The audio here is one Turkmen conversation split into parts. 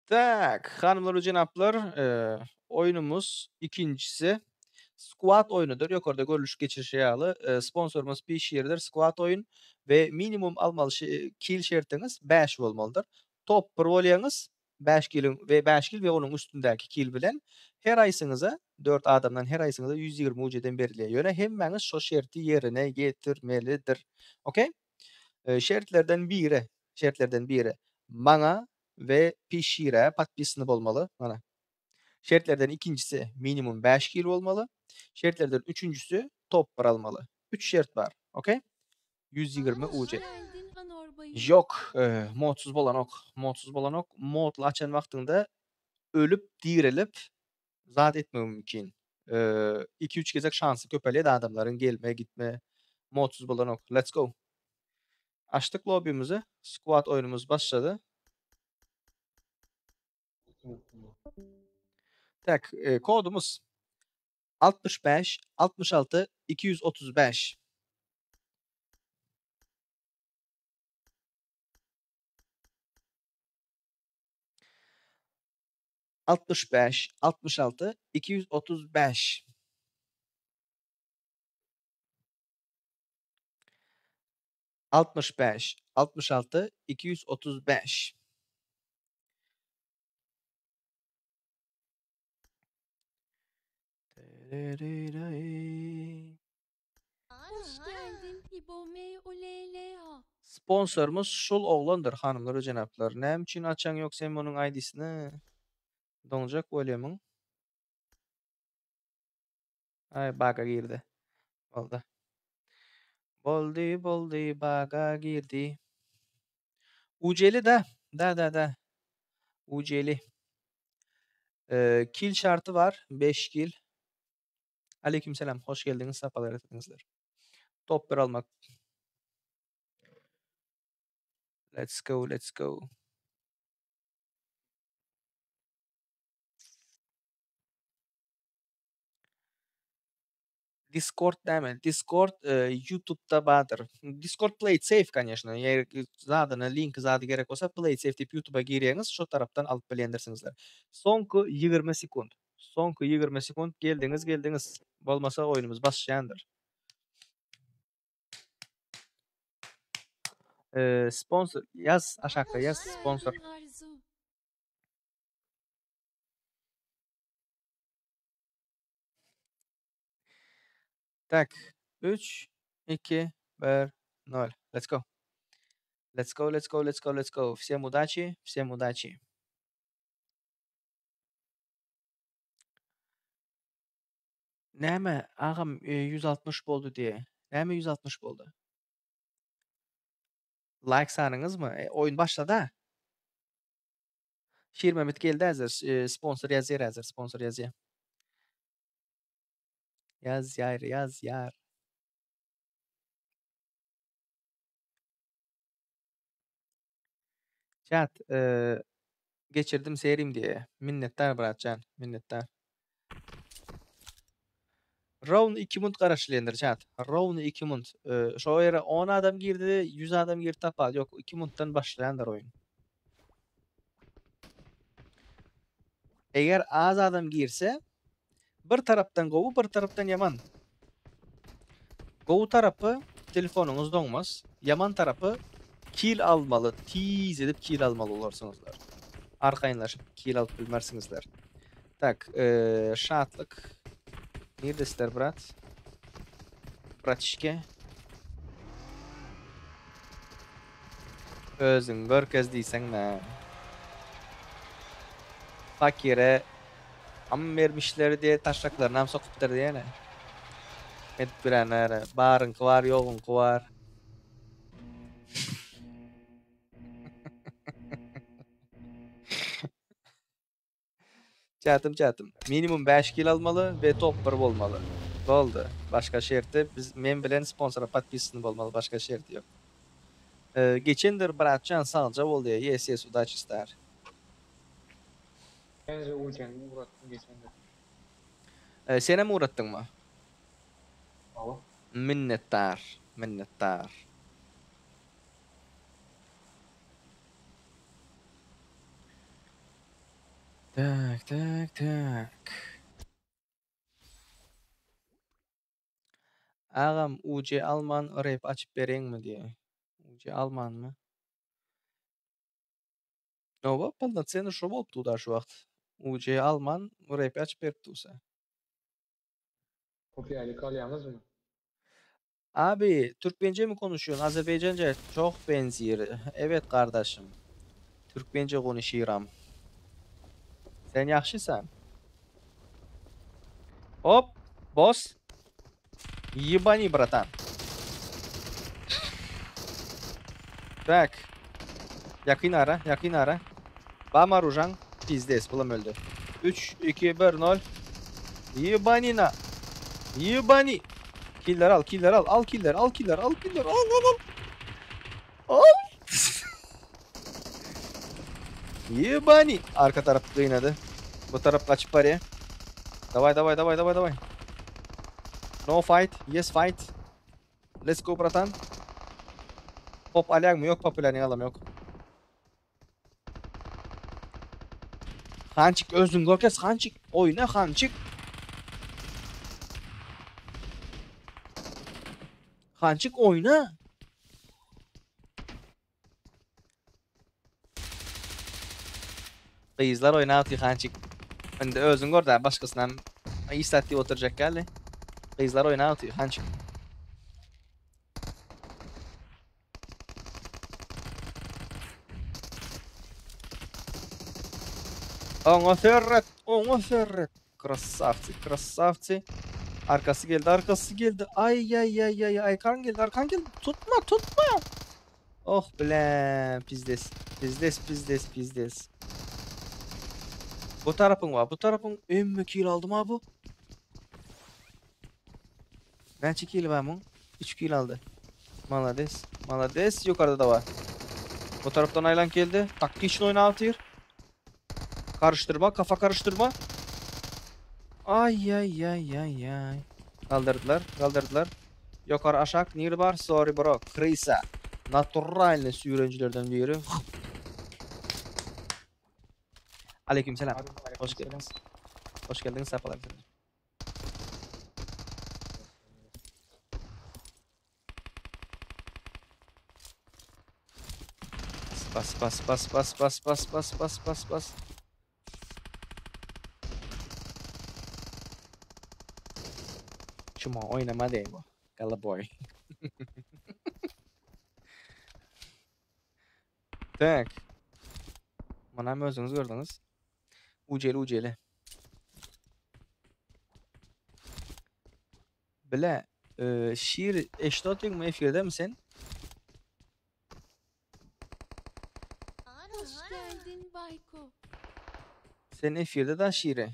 Tak, hanymlar we jenaplar, oýnumyz ikinjisi squad oýnudyr. Ýokarda görlüş geçirişi ýaly, sponsorymyz Pişirdir, squad oýun we minimum almaly kill şertiňiz 5 bolmalydyr. Top 1 bolýaňyz, 5 kiliň we 5 kil we onuň üstündäki kil bilen her aýsyňyza 4 adamdan her aýsyňyza 120 UC-den berilýär. Ýöne hemmäňiz şo şerti ýerine ýetirmelidir. Okey? Şertlerden biri, şertlerden biri maňa we Pişire podpisany bolmaly. Mana. Şertlerden ikinjisi minimum 5 kil bolmaly. Şertlerden üçünjisi top 1 almaly. 3 şert bar. Okey? 120 UC. Ýok, modsuz bolanok. Modsuz bolanok. Modly açan wagtyňda ölüp, direlip zat etmegi mümkin. 2-3 gezek şansy köpelýär adamlaryň gelme, gitme. Modsuz bolanok. Let's go. Açdyk lobbymizi. Squad oýnumyz başlady. Tak, kodumyz 65 66 235. 65 66 235. 65 66 235. Hoş geldin Hibo M O L L A. Sponsorymyz şul oglandyr hanymlar we jenaplar. Näme üçin açaň ýok sen munuň ID-sini? Doňjak bolýamyň? Aý baga girdi. Boldy. Boldy, boldy, baga girdi. Ujeli da. Da da da. Ujeli. Kill şarty bar. 5 kill. Aleykümselam. Hoş geldiňiz. Sapalar getirdiňizler. Top 1 almak. Let's go, let's go. Discord näme? Discord YouTube'da bardyr. Discord Play It Safe конечно. Eger zadyny, linki zady gerek bolsa Play It Safe diýip YouTube'a girýäňiz, şo tarapdan alyp bilýändirsiňizler. Soňky 20 sekund. Soňky 20 sekund geldiňiz, geldiňiz. Bolmasa oýnumyz başlaýandyr. Sponsor ýaz aşakda Hoş ýaz sponsor. geldin Arzu. Tak. 3 2 1 0. Let's go. Let's go, let's go, let's go, let's go. Всем удачи, всем удачи. Näme agam 160 boldy diýe. Näme 160 boldy? Like sanyňyzmy? Oýun başlady. Şirmemit geldi häzir. Sponsor ýazýar häzir, sponsor ýazýar. Ýazýar, ýazýar. Chat, geçirdim serim diýe. Minnetdar bratjan, minnetdar. Ровно 2 minut garaşylýandyr chat. Ровно 2 minut. Şo ýere 10 adam girdi, 100 adam girdi tapal. Ýok, 2 minutdan başlaýandyr oýun. Eger az adam girse, bir tarapdan gowy, bir tarapdan ýaman. Gowy tarapy telefonyňyz doňmaz. Ýaman tarapy kill almaly, tiz edip kill almaly bolarsyňyzlar. Arkaýynlaşyp kill alyp bilmersiňizler. Tak, şatlyk. Nirdesizler brat? Bratişke. Özüň görkez diýseň nä. Fakire am bermişler diýe taşlaklaryny am sokupdyr diýene. Edip bilenler baryňky bar, ýoguňky bar. Çatym çatym. Minimum 5 kill almaly we top 1 bolmaly. Boldy. Başga şerti biz men bilen sponsora podpisan bolmaly. Başga şerti ýok. Geçendir bratjan sagja bol diýe. Yes yes удачи star. Bence UC'ni uğrattım geçen de. Senem uğratdyňmy? Ava. Minnetdar. Minnetdar. Tak, tak, tak. Agam UC alman rep açyp bereňmi diýe. UC almanmy? Oba, polnocenny şo bolup dur-da şu wagt. UC alman rep açyp berip dursa. Kopýaýlyk alýaňyzmy? Abi Türkmence mi konuşuyorsun? Azerbaycanca çok benziyor. Evet kardeşim. Türkmence konuşuyorum. Sen yaxşısan. Hop, boss. Ебани, братан. Tak. Yakın ara, yakın ara. Bam arujan. Pizdes, bulam öldü. 3, 2, 1, 0. Еbanina. Ебани. Killer al, killer al, al killer, al killer, al killer, al al al. Al. Ебани. Arka taraf kıynadı. Bu taraf kaçıp paraya. Davay davay davay davay davay. No fight. Yes fight. Let's go bratan. Pop alag mı? Yok popülerliğini alam yok. Hançik özün görkez Hançik. Oyna Hançik. Hançik oyna. Gyzlar oýna aty Hançik. Indi özüň gör da başkasyndan istat diýip oturjak geldi. Gyzlar oýna aty Hançik. Oňa serret, oňa serret. Krasavci, krasavci. Arkası geldi, arkası geldi. Ay ay ay ay ay arkan geldi, arkan geldi. Tutma, tutma. Oh bile, pizdes. Pizdes, pizdes, pizdes. Bu tarafın var, bu tarafın emme kill aldım ha bu. Näçe kill var bunun? 3 kill aldı. Malades, malades yukarıda da var. Bu taraftan Aylan geldi. Taktik oyna atıyor. Karıştırma, kafa karıştırma. Ay ay ay ay ay. Kaldırdılar, kaldırdılar. Yukarı aşağı nere var? Sorry bro. Krisa. Naturalny sürücülerden biri. Aleykümselam. Abi, Hoş aleykümselam. geldiniz. Hoş geldiniz. Safalar getirdiniz. Bas bas bas bas bas bas bas bas bas bas. Şuma oynama değil bu. Gala boy. Tak. Mana özüňiz gördüňiz. Uceli uceli. Bile e, şiir eşit mi efirde misin? Hoş geldin Bayko. Sen efirde da şiiri.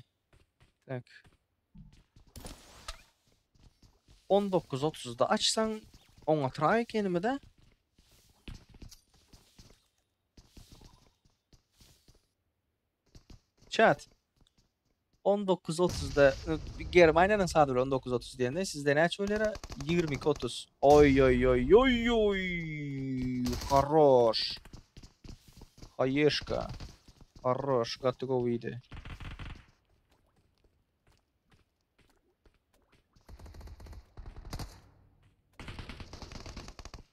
Tak. 19.30'da açsan oňa try kendimi de. Chat. 19.30'da Germaniýanyň saat 19.30 diýende sizde näçe bolýar? 22.30. Oy oy oy oy oy. Хорош. Хаешка. Хорош. Gaty gowydy.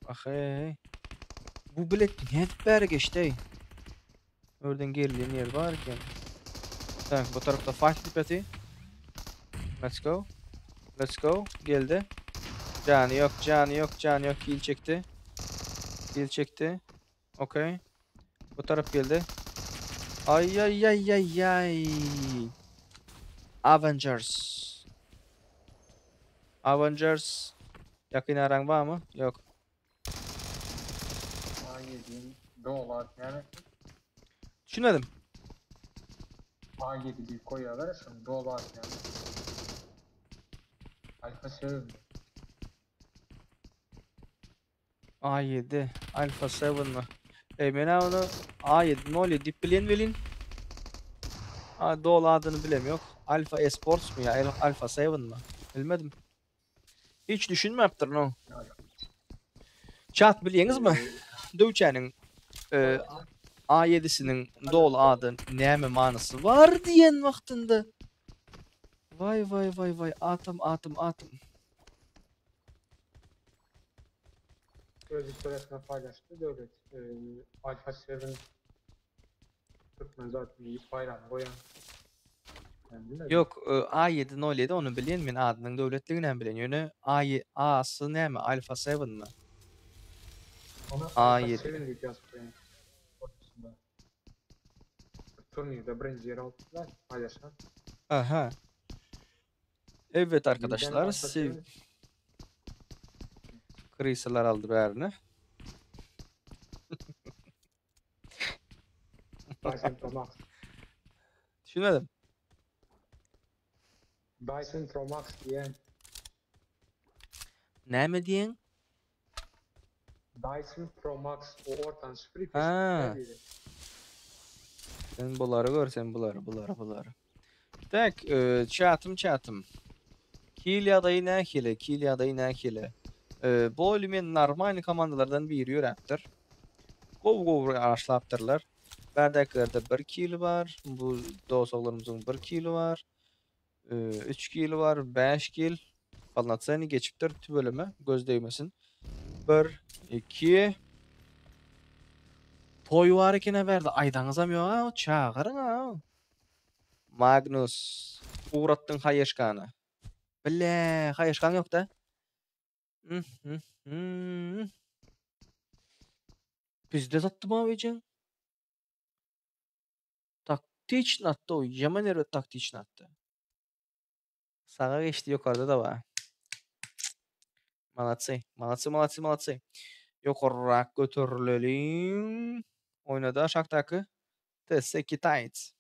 Ah hey. Bu bilet nädip bäri geçdi? Örden gerilýän ýer bar eken. Tak, bu tarafta fight dipeti. Let's go. Let's go. Geldi. Canı yok, canı yok, canı yok. Kill çekti. Kill çekti. Okay. Bu taraf geldi. Ay ay ay ay ay. Avengers. Avengers. Yakın aran var mı? Yok. A7'in dolar yani Düşünmedim. A7 bir koyarlar şunu dolar yani. Alfa 7 mi? A7 Alpha 7 mı? E men onu A7 ne dip bilen bilin. A dolu adını bilem yok. Alpha Esports mu ya? Alpha 7 mı? Bilmedim. Hiç düşünmeptir no. Chat bilýäňiz mi? Döwçäniň e, A7-siniň doly ady näme manysy bar diýen wagtynda. Waý waý waý waý atom atom atom. Öz story'sine paylaştı Döwlet. Alpha 7 Türkmen zat diýip baýragyny goýan. Sen bilmedin. Ýok, A7 07 ony bilýän men adynyň döwletligini hem bilýän. Ýöne A A-sy näme? Alpha 7 mi? Ona Alpha A7. 7 diýip ýazyp goýan. Ortasynda. Turnirde birinji ýer alypdylar, paylaşan. Aha. Evet Birden arkadaşlar, Alpha sev 7 Krisalar aldy bärini. Dyson Pro Max. Düşünmedim. Dyson Pro Max diýen. Näme diýen? Dyson Pro Max o ortan süpürip Ha. diýdi. Sen bulary gör, sen bulary, bulary, bulary. Tak, çatym çatym. Kill ýagdaýy nähili? Kill ýagdaýy nähili? Bu oýly men normal komandalardan biri ýöräpdir. Gowy gowy araşlapdyrlar. Bärdäkilerde 1 kill bar. Bu dostlarymyzyň 1 kill bar. 3 kill bar, 5 kill. Polnocenny geçipdir tüweleme, göz degmesin. 1 2 Toý bar eken bärde. Aýdaňyzam ýok ha, çagyryň ha. Magnus ugratdyň haýeşkany. Bile, haýeşkan ýok da. Bizde satdym abi ejeň. Taktiçni atdy o, ýaman erbet taktiçni atdy. Saga geçdi, ýokarda da bar. Молодцы, молодцы, молодцы, молодцы. Ýokarrak göterilelim. Oýnada aşakdaky TS Kitaýts.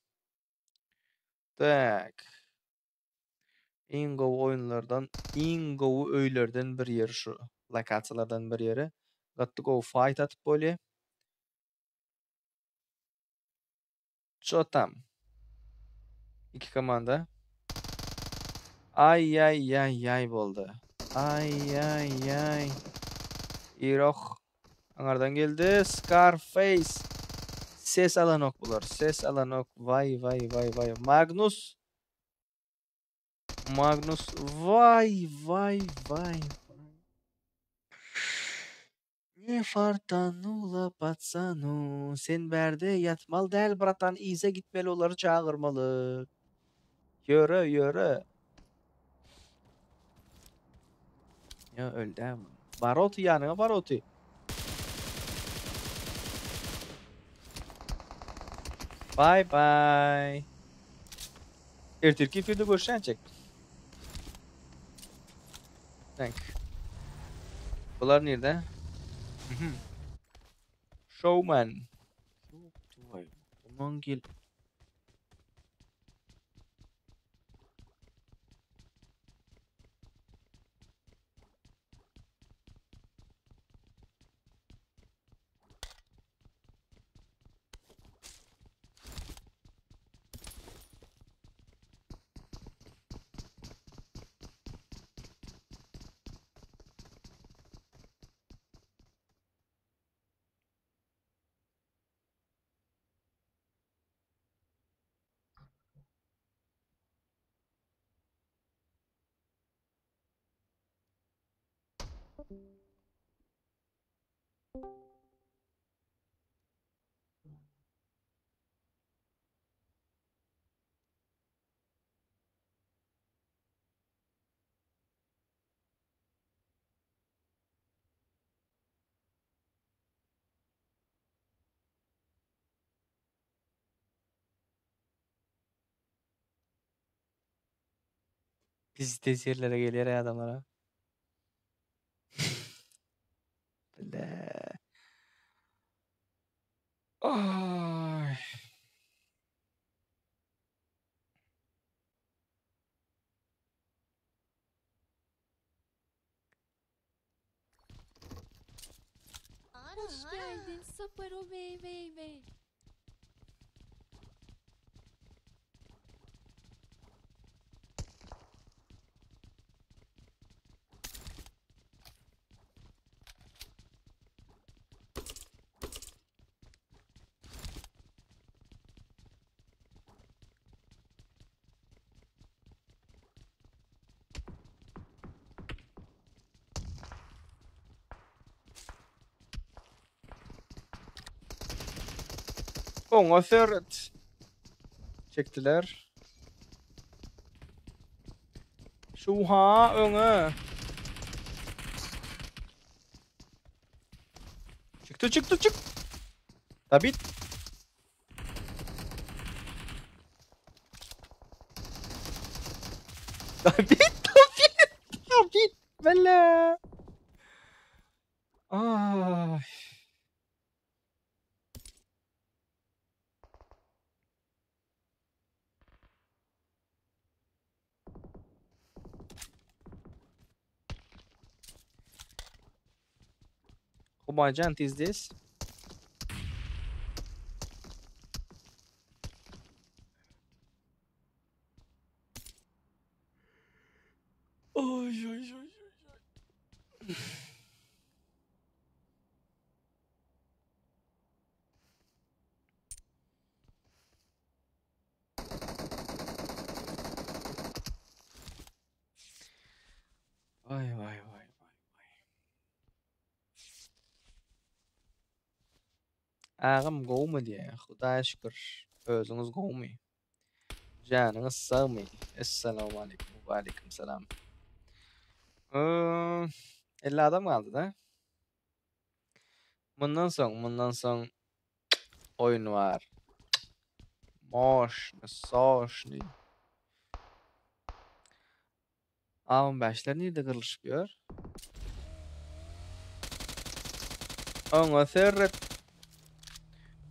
Tak. Iň gowy oýunlardan, iň gowy öýlerden bir ýeri şu. Lokasiýalardan bir ýeri. Gaty gowy fight atyp bolýar. Ço tam? Iki komanda. Ay ay ay ay boldy. Ay ay ay. Iroh aňardan geldi. Scarface. Ses alanok bular. Ses alanok. Vay vay vay vay. Magnus. Magnus. Vay vay vay. Ne fartanula patsanu. Sen bärde ýatmaly däl bratan. Ize gitmeli olary çagyrmaly. Ýöre ýöre. Ya öldü ama. Baroti ýanyňa Baroti. Bye bye. Ertirki efirde görüşençek. Thank. Bular nerede? Showman. Aman gel. Biz tez yerlere geliyor ya adamlara. Bile. Ay. Hoş geldin Saparo VVV. Oňa seret. Çekdiler. Şuha öňe. Çıktı çıktı çık. Dabit. Dabit dabit dabit. Bella. Ay. Humaycan is this? Oy oy oy. Vay vay vay vay vay. Agam gowmy diýýär. Hudaýa şükür. Özüňiz gowmy? Janyňyz sagmy? Essalamu aleýkum. We aleýkum salam. 50 adam galdy da. Mundan soň, mundan soň oýun bar. Moşny, soşny. A15'ler nirde gyrlyşyp ýör? Oňa serret.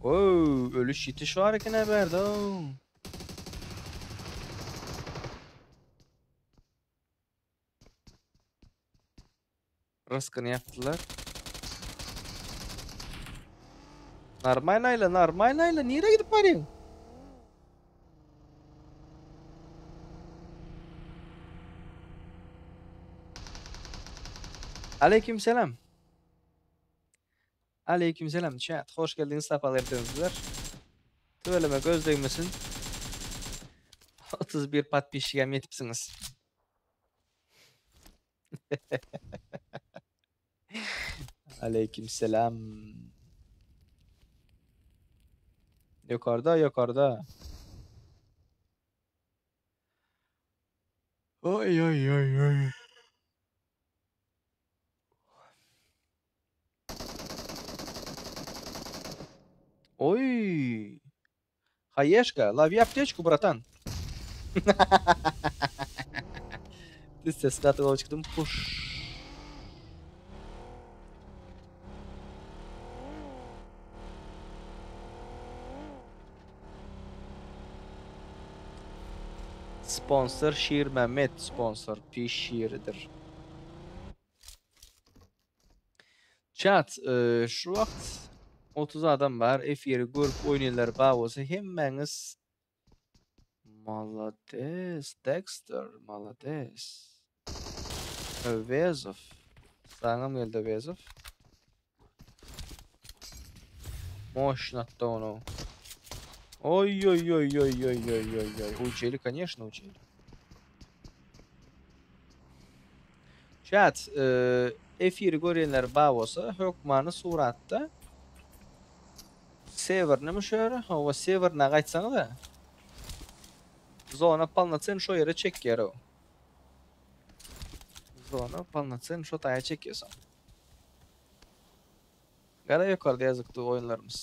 Ow, ölüş ýitiş bar eken bärde. Ryskyny ýapdylar. Narmaýyn aýla, narmaýyn aýla, nirä gidip barýaň? Aleyküm selam. Aleyküm selam chat. Hoş geldiňiz, sapa getirdiňizler. Tüweleme göz degmesin. 31 podpisçigem ýetipsiňiz. Aleyküm selam. Ýokarda, ýokarda. Oý oý oý oý. Oý. Хаешка, лови аптечку, братан. Ты sesini push. Sponsor Şirmehmet sponsor Pişiridir. Chat, şu wagt 30 adam bar. Efiri görüp oýnaýanlar bar bolsa hemmäňiz Malades Dexter, malades. Öwezow. Saňam geldi Öwezow. Мощно-то оно. Ой-ой-ой-ой-ой-ой-ой-ой. Учили, конечно, учили. Chat, efiri görýänler bar bolsa, hökmany suratda Sewerni şu ýere, hawa Sewerine gaýtsaňyz da. Zona polnoцен şo ýere çekýär o. Zona polnoцен şo taýa çekýär. Gara ýokarda ýazykdy oýunlarymyz.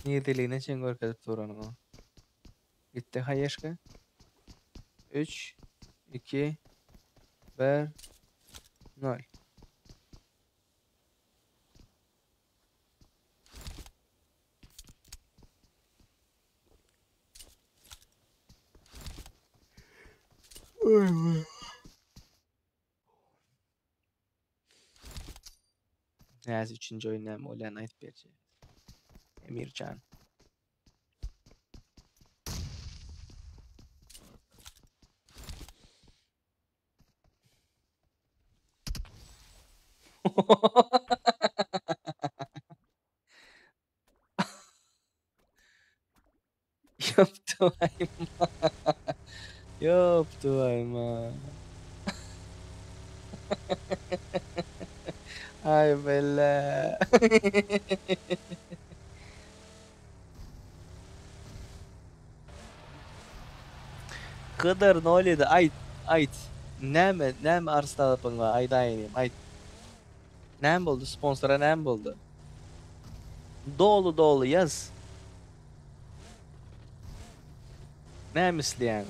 Niýetliligine çen görkezip duranyň o. Gitdi haýeşka. 3 2 1 0. Näz üçünji oýun näme bolýan aýdyp berjek. Emirjan. Ýop twaýma. Ýop twaýma. Aý bele. Hydyr nolýedi aýt, aýt. Näme, näme arz talapyň bar aýdaýynym, aýt. Näme boldy sponsora näme boldy? Doly doly ýaz. Näme isleýäň?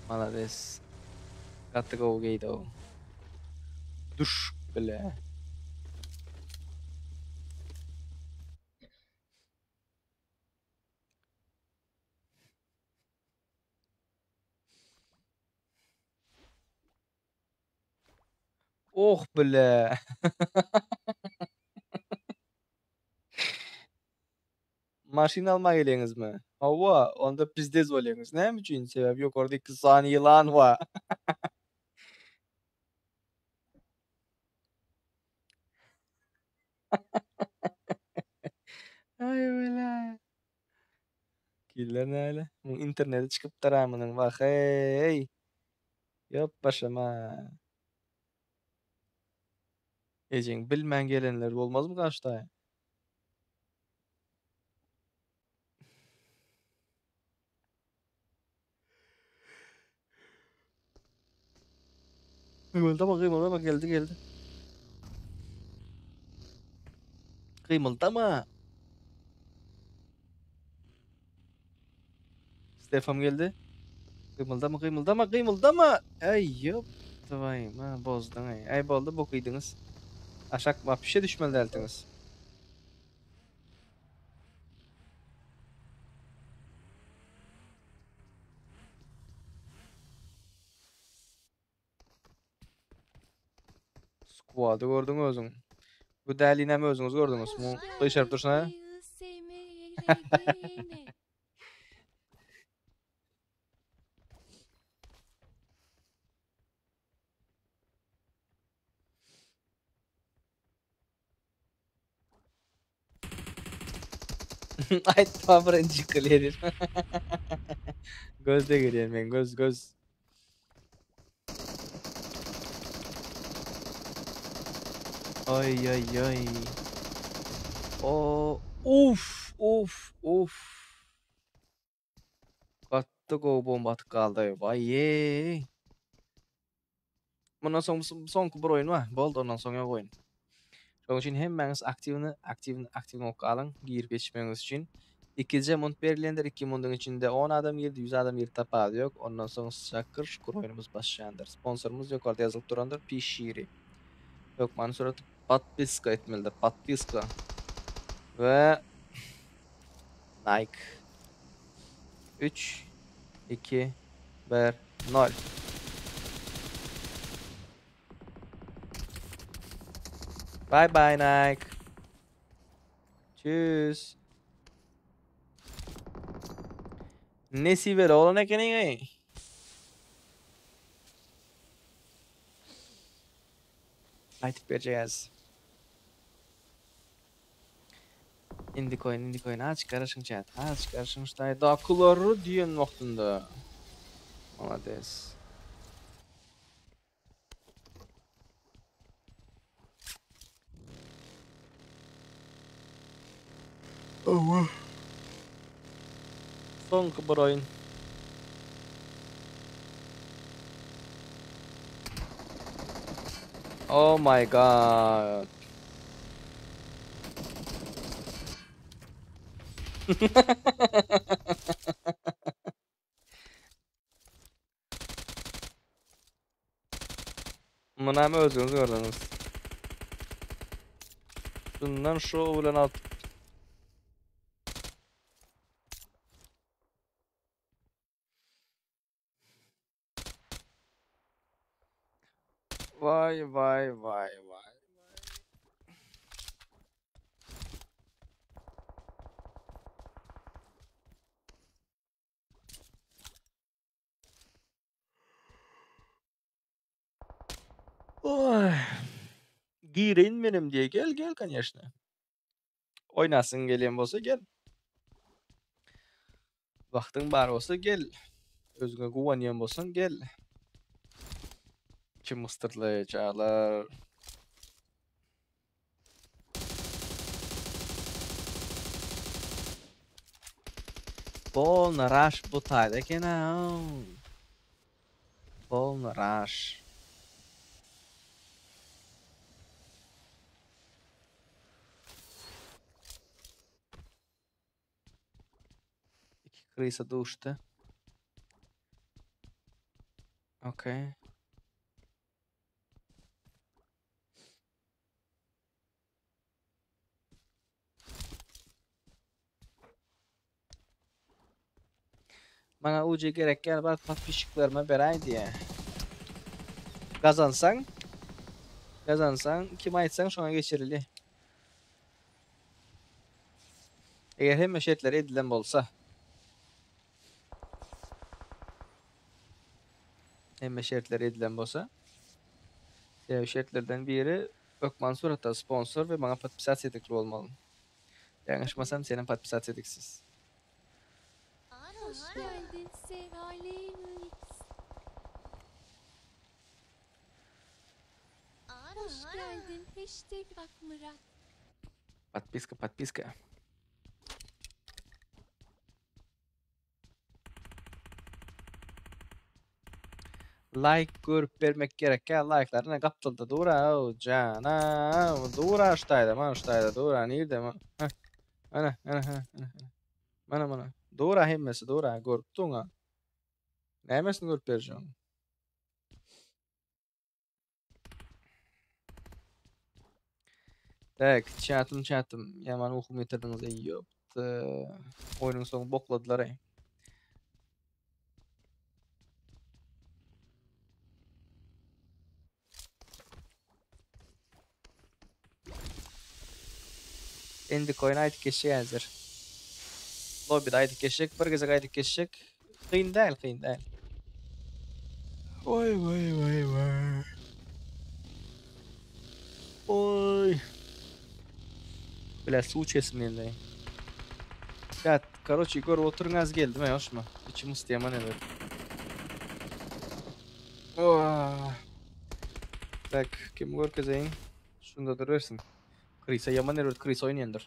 Malades. Gaty gowy geýdi-ow. Düş bile. Oh bile. Maşyn almaga geleňizmi? Hawa, onda pizdez bolýaňyz. Näme üçin? Sebäbi ýokarda 2 sany ýylan bar. Aý bile. Killer näle? Muň interneti çykypdyr-a munuň. Wah-eý. Ýok başyma. Ejeň bilmän gelenler bolmazmy garşydaýa? Gymyldama, gymyldama, geldi, geldi. Gymyldama. Stefan geldi. Gymyldama, gymyldama, gymyldama. Äý, ýok. Dawaý, ma bozduň aý. Äý boldy, bok iýdiňiz. Aşak wapşe düşmeli däldiňiz. Squad'y gördüň özüň. Bu dälinem özüňiz gördüňiz. Muň gyşaryp durşuna. Aýtma birinji ýykylýar. Göz degirýär men göz göz. Oý oý oý. O uf uf uf. Gaty gowy bomba atyp galdy. Waý. Mundan soň soňky bir oýun bar. Boldy ondan soň ýok oýun. Şonuň üçin hemmäňiz aktiwny, aktiwny, aktiwny bolup galyň girip ýetişmegiňiz üçin. Ikije munt berilýändir, iki munduň içinde on adam girdi, ýüz adam girdi tapawudy ýok. Ondan soň şakyr şukur oýnumyz başlaýandyr. Sponsorymyz ýokarda ýazylyp durandyr, Pişiri. Hökmany suratda podpiska etmelidir, podpiska. We Nike. 3 2 1 0. Bye bye Nike. Tschüss. Nesibeli oglan ekeniň-eý. Aýtyp berjegäz. Indiki oýun, indiki oýun. Azjyk garaşyň chat. Azjyk garaşyň şu taýdakylar diýen wagtynda. Malades. Owa. Soňky bir oýun. Oh my god. Munam özüňiz gördüňiz. Şundan şu bilen at. Vay vay vay vay. Oý. Gireýin menem diýe. Gel gel koneşne. Oýnasyň gelýän bolsa gel. Wagtyň bar bolsa gel. Özüňe guwanýan bolsaň gel. Kim ysdyrdy çaglar? Polny rush bu taýda eken-ä. Polny rush. İki krysa duşdy. Okey. Maňa UC gerek gel bar podpisçiklerime beräý diýä. Gazansaň Gazansaň kim aýtsaň şoňa geçirilýä. Eger hemme şertler edilen bolsa. Hemme şertler edilen bolsa. Sebäbi şertlerden biri hökman suratda sponsor we maňa podpisasiýa edikli bolmaly. Ýalňyşmasam senem podpisasiýa ediksiz. Hoş geldin SHLX. Hoş geldin hashtag Akmyrat. Podpiska, podpiska. Laýk görüp bermek gerekkä laýklar ine gapdalda dur-a jana dur-a şu taýda mana şu taýda dur-a nirde heh ana ana ana mana mana dur-a hemmesi dur-a görüp duň-a nämesini görüp berjeň. Tak, çatym çatym. Ýaman ukum getirdiňiz eý ýopdy. Oýnuň soňy bokladylar eý. Endik oýun aýdyp geçjek häzir. Lobbyda aýdyp geçjek, bir gezek aýdyp geçjek. Kyn däl, kyn däl. Oý oý oý oý. Oý. Bile suw içesim geldi. Ya, karoçi görüp oturyň az geldim ey hoşma. İçim ysdy ýaman evet. Oh. Tak, kim görkezeýin? Şunda durubersin. Krisa ýaman erbet Kris oýnaýandyr.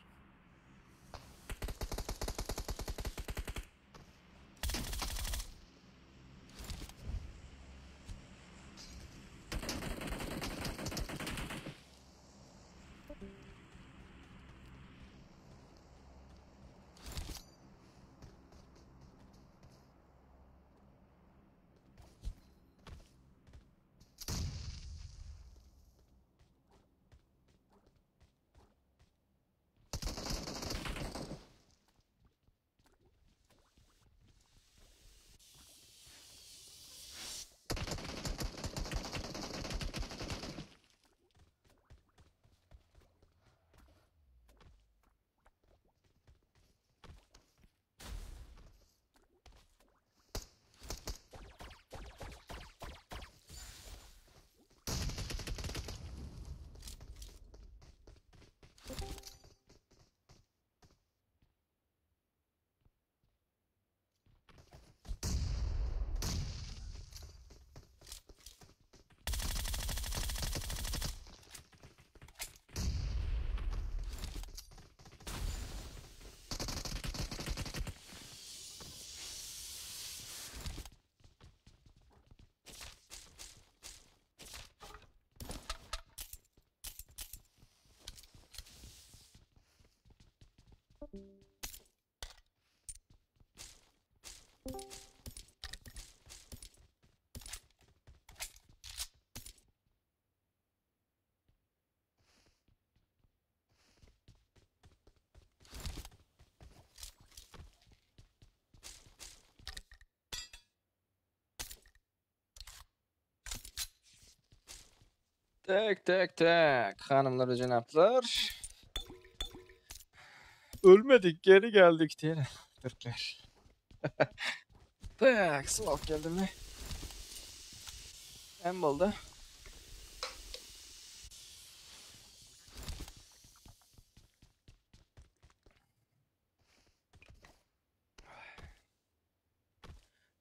Tek tek tek hanymlar we jenaplar. Ölmedik geri geldik diýene Türkler. Tak smoke geldi mi? Hem boldy.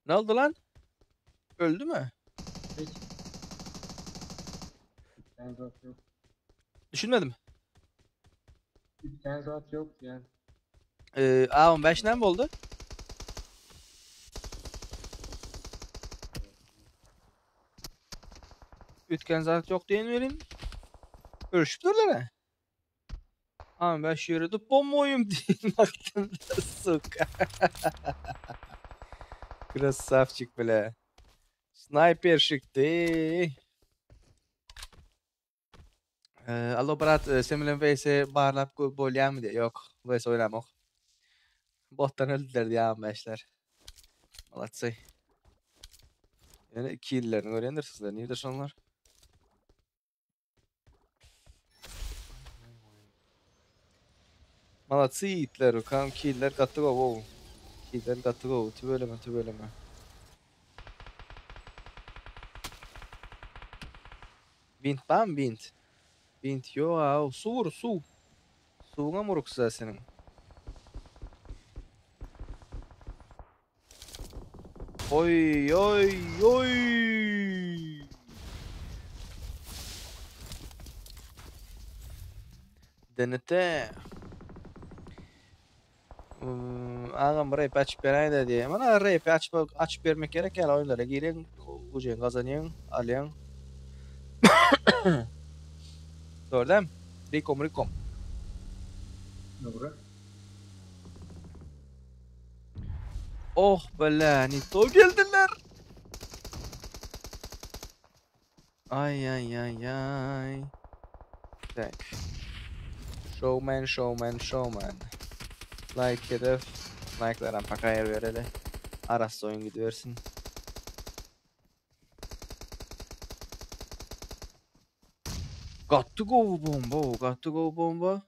Ne oldu lan? Öldü mü? Hiç. Üýtgän zat ýok. Düşünmedim. Üýtgän zat ýok diýen. Ee, A15 näme boldy? Üýtgän zat ýok diýen welin örüşüp durlar ha. A15 ýöredi pomoýum diýen wagtynda suka. Krasavçik bile. Snayperşikdi. Ee, alo brat, e, sen bilen VS barlap bolýarmy diýe. Ýok, VS oýnamok. Botdan öldüler diýe A15'ler. Молодцы. Ýöne killerini görýändir sizler. Nirde şonlar? Молодцы ýigitler. Kam killer gaty gowy. Killer gaty gowy. Tüweleme, tüweleme. Bint barmy bint? Bint ýok aw. Suw ur, suw. Suwuňam uruksyz seniň. Oý, oý, oý. DNT. Hmm, agam rap açyp beräýdä diýýär. Mana rap açyp açyp bermek gerek ýaly oýunlara gireň, ujeň gazanýaň, alýaň. Dogry dämi? Rikom, Rikom. Dogry. Oh bela, ne to geldiler. Ay ay ay ay. Tak. Showman, showman, showman. Like hedef. Like'laram paka ýer bereli. Arassa oýun gidibersin. Gaty gowy bomba, gaty gowy bomba.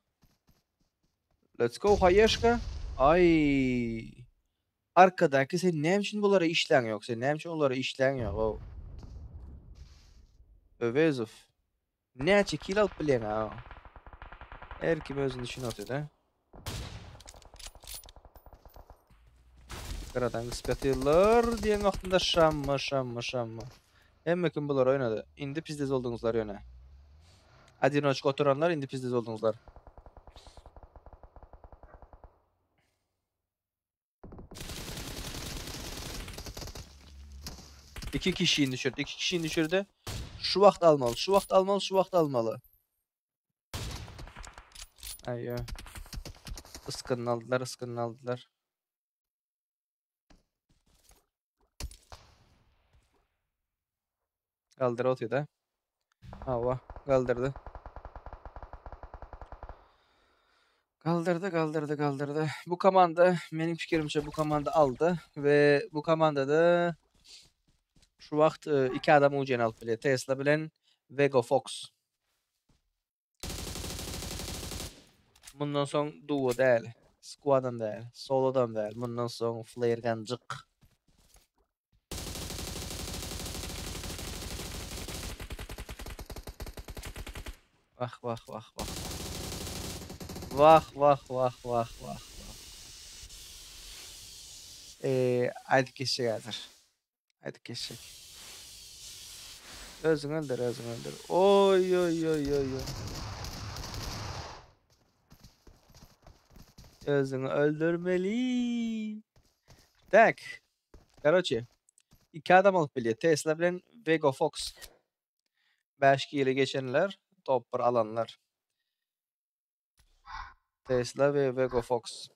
Let's go Haýeşka. Ay. Arkadaky sen näme üçin bulara işläň ýok? Sen näme üçin olara işläň ýok? O. Öwezow. Näçe kill alyp bilýäň ha? Her kim özüni düşünip otyr-da. Gyradan gysyp ýatyrlar diýen wagtynda şamma şamma şamma. Hemme kim bular oýnady. Indi pizdez bolduňyzlar ýöne. Одиночка oturanlar indi pizdez bolduňyzlar. İki kişiyi düşürdü. İki kişiyi düşürdü. Şu wagt almaly. Şu wagt almaly. Şu wagt almaly. Aýo. Yskynyny aldylar, yskynyny aldylar. Galdyr otyda. Hawa, galdyrdy. Galdyrdy, galdyrdy, galdyrdy. Bu komanda meniň pikirimçe bu komanda aldy we bu komandada şu wagt e, iki adam ucen alyp bilýär. Tesla bilen Vego Fox. Mundan soň duo däl, squadam däl, solodam däl. Mundan soň flare gunjyk. Wah wah wah wah. Wah wah wah wah wah wah. Eee, aýdyp geçjek häzir. Aýdyp geçjek. Özüň öldür, özüň öldür. Oý oý oý oý oý. Özüňi öldürmeli. Tak. Karoçe. Iki adam alyp bilýär. Tesla bilen Vego Fox. 5 kile geçenler, top 1 alanlar. Tesla we Vego Fox.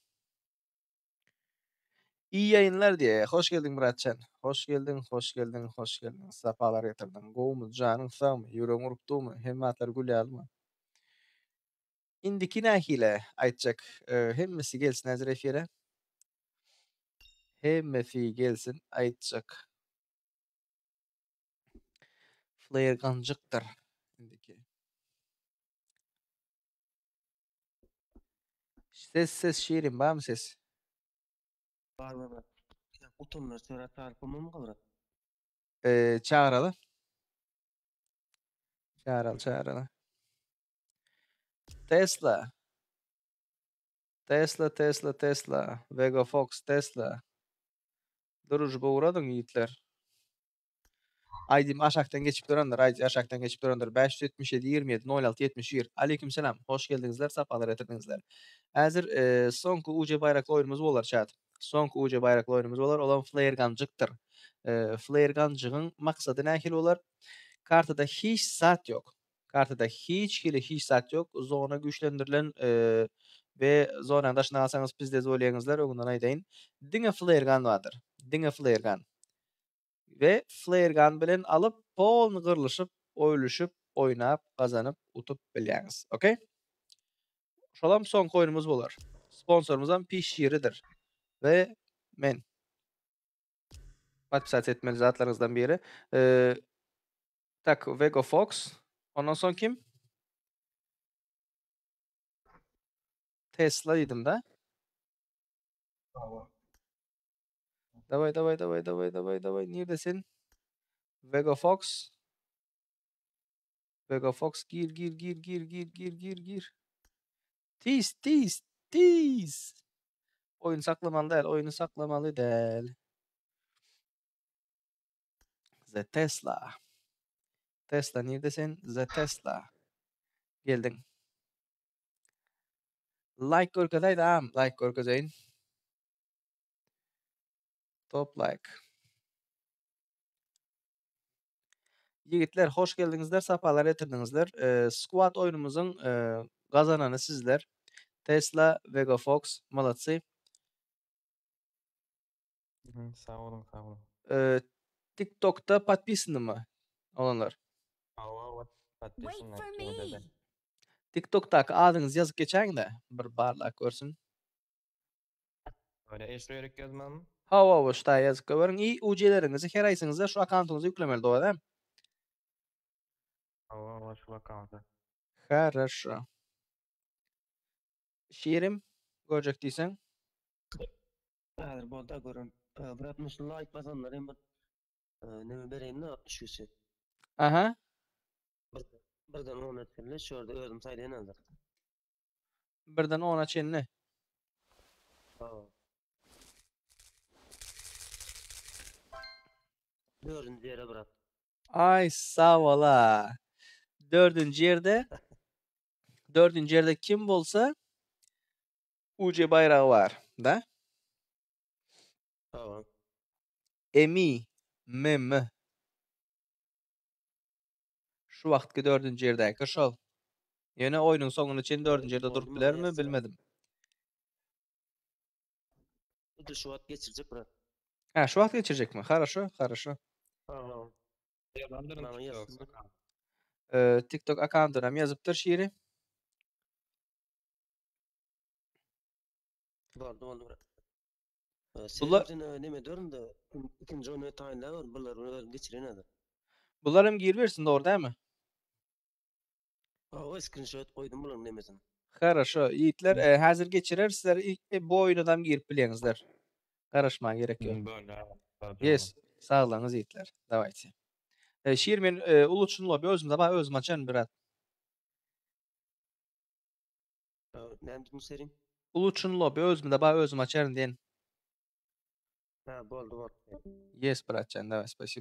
İyi yayınlar diye. Hoş geldin Muratcan. Hoş geldin, hoş geldin, hoş geldin. Sapalar getirdin. Gowmy, janyň sagmy, ýüregiň urup durmy, hemme zatlar gül ýalymy? Indiki nähili aýtjak? E, hemmesi gelsin häzir efire. Hemmesi gelsin aýtjak. Flare ganjykdyr indiki. Ses ses şirin barmy ses? Bar bar bar. Utanlar söra çagyryp mı kalır? Ee, çağıraly. Çağıraly çağıraly. Tesla. Tesla Tesla Tesla. Vega Fox Tesla. Družba uğradın yiğitler. ID-m aşakdan geçip durandyr. ID aşakdan geçip durandyr. 577 27 06 71. Aleykümselam. Hoş geldiňizler, sapalar getirdiňizler. Häzir e, soňky UC baýrakly oýnumyz bolar chat. Soňky UC baýrakly oýnumyz bolar. Olam flare gunjykdyr. E, flare gunjygyň maksady nähili bolar? Kartada hiç zat ýok. Kartada hiç hili hiç zat ýok. Zona güýçlendirilen e, we zonanyň daşyna alsaňyz pizdez bolýaňyzlar öňünden aýdaýyn. Diňe flare gun bardyr. Diňe flare gun. We flare gun bilen alyp polny gyrlyşyp, oýluşyp, oýnap, gazanyp, utup bilýäňiz. Okay? Şolam soňky oýnumyz bolar. Sponsorymyzam Pişiridir. We men. Podpisat etmeli zatlaryňyzdan biri. Ee, tak, Vego Fox. Ondan soň kim? Tesla diýdim da. Daway daway daway daway daway daway. Neredesin? Vego Fox. Vego Fox gir gir gir gir gir gir gir gir. Tiz tiz tiz. Oyun saklamaly däl, oyunu saklamaly däl. The Tesla. Tesla neredesin? The Tesla. Geldiň. Like görkezäýdi am, like görkezeýin. Top like. Ýigitler hoş geldiňizler, sapalar getirdiňizler. Ee, squad oýnumyzyň e, gazanany sizler. Tesla, Vega Fox, молодцы. Sag boluň, sag boluň. Ee, TikTok'ta podpisany my olanlar? Hawa, Wait podpisan for me. TikTok'taky adyňyzy ýazyp geçäň-de, bir barlak görsün. Öyle eşli ýerek ýazmam. Hawa, hawa, şu taýy ýazyp göberiň. I UC-leriňizi her aýsyňyzda şu akkauntyňyza ýüklemeli dogry däl? Hawa, hawa, şu akkaunta. Хорошо. Şirim görjek diýseň. Häzir bolda görün. Brat şu like basanlar hem bir neme bereýin de 60 kişi. Aha. Bir, birden 10 etsinler şu ýerde özüm saýlaýyn häzir. Birden 10-a çenli. Hawa. Dördüncü ýere brat. Ay sag ola. Dördüncü ýerde dördüncü ýerde kim bolsa UC baýragy bar, da? Hawa. Emi M Şu wagtky dördüncü ýerdäki şol. Ýöne oýnuň soňuna çenli dördüncü ýerde durup Boldumy bilermi ýazsa? bilmedim. Bu şu wagt geçirjek brat. Ha, şu wagt geçirecekmi? Хорошо, хорошо. Hawa. Ýazandyryn Maňa TikTok ýazsyn. akkaunt. Ee, TikTok akkauntuna hem ýazypdyr şiri. Boldy boldy brat. Bular Sen neme dörün de ikinji oýny taýynla ber. Bular özüm geçirin häzir. Bular hem girbersin dogry dälmi? Hawa, screenshot goýdum bularyň nemesini. Хорошо. Ýigitler, e, häzir geçirer sizler ilk e, bu oýnadan girip bilýäňizler. Garaşmaga gerek ýok. Böyle. Yes. Saglaňyz ýigitler. Давайте. E, şir men e, uluçun lobby özüm de özüm açaryn brat. Näme diýdim serin? Uluçun lobby özüm de özüm açaryn diýen. Ha, boldy boldy. Yes, братчан, давай, спасибо.